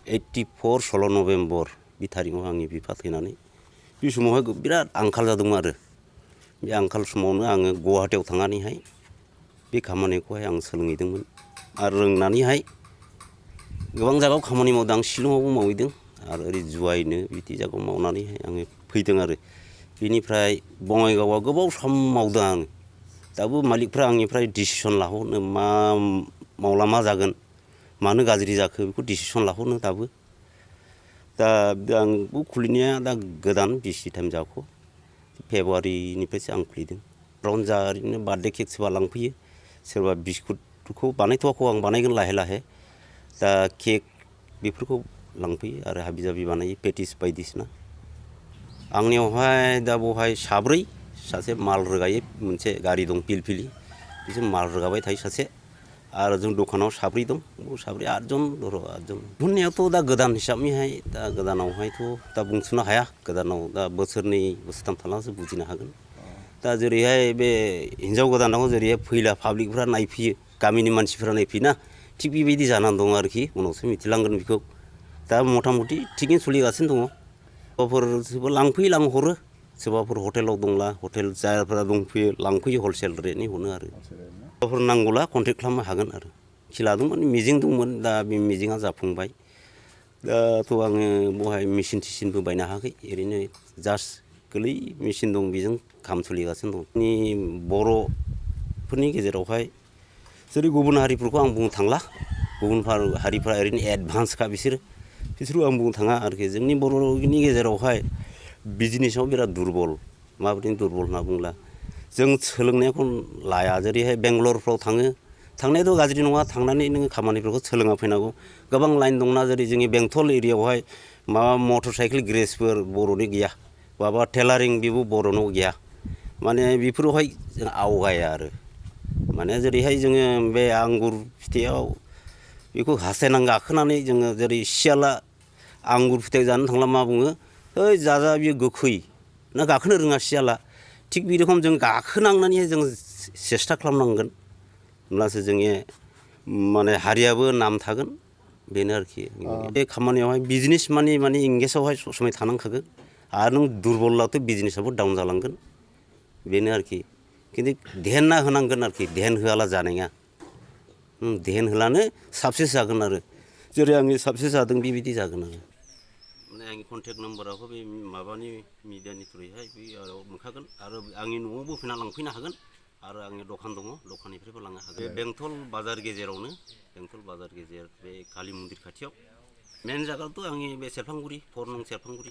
84 16 November बे थारिखआव आंनि बिफा थैनानै बे समावहाय बिराद आंखाल जादोंमोन आरो बे आंखाल समावनो आङो गुवाहाटीयाव थांनानैहाय बे खामानिखौहाय आं सोलोंहैदोंमोन आरो रोंनानैहाय गोबां जायगायाव खामानि मावदों आं शिलंआवबो मावहैदों आरो ओरै जुवायनो बिदि जायगायाव मावनानैहाय आङो फैदों आरो बेनिफ्राय बङाइगावआव गोबाव सम मावदों आङो दाबो मालिकफ्रा आंनिफ्राय डिसिसन लाहरनो मा मावला मा जागोन मानो गाज्रि जाखो बेखौ डिसिसन लाहरनो दाबो दा आं खुलिनाया दा गोदान बिसि टाइम जाखौ फेब्रुवारिनिफ्रायसो आं खुलिदों रनजा ओरैनो बार्थडे केक सोरबा लांफैयो सोरबा बिस्कुटखौ बानायथ'वाखौ आं बानायगोन लाहे लाहे दा केक बेफोरखौ लांफैयो आरो हाबि जाबि बानायो पेटिस बायदिसिना आंनियावहाय दा बहाय साब्रै सासे माल रोगायो मोनसे गारि दं पिलपिलि बिसोर माल रोगाबाय थायो सासे आरो जों दखानाव साब्रै दं साब्रै आठजन आठजन बुंनायावथ' दा गोदान हिसाबैहाय दा गोदानावहायथ' दा बुंस'नो हाया गोदानाव दा बोसोरनै बोसोरथाम थानासो बुजिनो हागोन दा जेरैहाय बे हिन्जाव गोदानाव जेरैहाय फैला पाब्लिकफ्रा नायफैयो गामिनि मानसिफ्रा नायफैयोना थिग बेबायदि जानानै दं आरोखि उनावसो मिथिलांगोन बेखौ दा मथा मथि थिगैनो सोलिगासिनो दङ सोरबाफोर लांफैयो लांहरो सोरबाफोर हटेलाव दंला हटेल जायफोरा दंफैयो लांफैयो हलसेल रेटनि हरो आरो सोरबाफोर नांगौला कन्टेक्ट खालामनो हागोन आरो खेला दंमोन मिजिं दंमोन दा बे मिजिङा जाफुंबाय दाथ' आङो बहाय मेचिन थिसिनबो बायनो हायाखै ओरैनो जास्ट गोरलै मेचिन दं बेजों खाम सोलिगासिनो दं जोंनि बर'फोरनि गेजेरावहाय जेरै गुबुन हारिफोरखौ आं बुंनो थांला गुबुन हारिफ्रा ओरैनो एडभान्सखा बिसोरखौ आं बुंनो थाङा आरोखि जोंनि बर'नि गेजेरावहाय बिजनेसाव बिराद दुरबल माबायदि दुरबल होनना बुंब्ला जों सोलोंनायखौ लाया जेरैहाय बेंगलरफ्राव थांनायाथ' गाज्रि नङा थांनानै नोङो खामानिफोरखौ सोलोंना फैनांगौ गोबां लाइन दंना जेरै जोंनि बेंटल एरियायावहाय माबा मटर साइकेल ग्रेसफोर बर'नि गैया माबा टेलारिं बेबो बर'नाव गैया माने बेफोरावहाय जों आवगाया आरो माने जेरैहाय जोङो बे आंगुर फिथाइयाव बेखौ हास्थायनां गाखोनानै जोङो जेरै सियाला आंगुर फिथाइ जानो थांब्ला मा बुङो ओइ जाजा बियो गोखै ना गाखोनो रोङा सियाला थिग बे रखम जों गाखोनांनानैहाय जों सेस्था खालामनांगोन होमब्लासो जोंनि माने हारियाबो नाम थागोन बेनो आरोखि बे खामानियावहाय बिजनेस माने इंगेजआवहाय सब समाय थानांखागोन आरो नों दुरबलाथ' बिजनेसाबो डाउन जालांगोन बेनो आरोखि खिन्थु ध्यान होनांगोन आरोखि ध्यान होआला जानाय नङा ध्यान होलानो साक्सेस जागोन आरो जेरै आंनि साक्सेस जादों बेबायदि जागोन आरो माने आंनि कन्टेक्ट नाम्बाराखौ बे माबानि मिडियानि थ्रुयैहाय बेयाव मोनखागोन आरो आंनि न'आवबो फैना लांफैनो हागोन आरो आंनि दखान दङ दखाननिफ्रायबो लांनो हागोन बे बेंटल बाजार गेजेरावनो बेंटल बाजार गेजेर बे कालि मन्दिर खाथियाव मेन जायगाथ' आंनि बे सेरफांगुरि 4 नं सेरफांगुरि